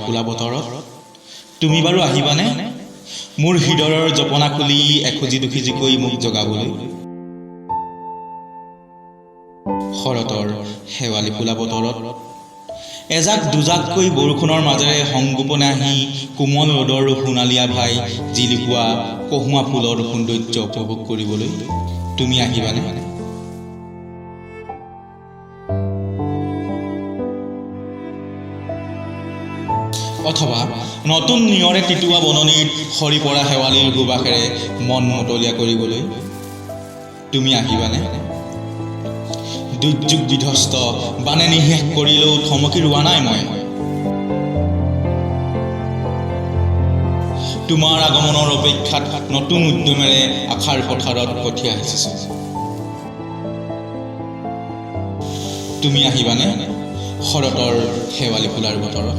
ফুলা বতৰত তুমি বাৰু আহিবানে মোৰ হৃদয়ৰ জপনা খুলি এখুজি দুখুজিকৈ মোক জগাবলৈ? শৰতৰ শেৱালি ফুলা বতৰত এজাক দুজাককৈ বৰষুণৰ মাজেৰে সংগোপনে আহি কোমল ৰ'দৰ সোণালী আভাই জিলিকোৱা কহুঁৱা ফুলৰ সৌন্দৰ্য উপভোগ কৰিবলৈ তুমি আহিবানে? অথবা নতুন নিয়ৰে তিতোৱা বননিত সৰি পৰা শেৱালিৰ সুবাসেৰে মন মতলীয়া কৰিবলৈ তুমি আহিবানে? দুৰ্যোগ বিধ্বস্ত বানে নিঃশেষ কৰিলেও থমকি ৰোৱা নাই মই। তোমাৰ আগমনৰ অপেক্ষাত নতুন উদ্যমেৰে আশাৰ পথাৰত কঠীয়া সিঁচিছোঁ। তুমি আহিবানে শৰতৰ শেৱালি ফুলাৰ বতৰত?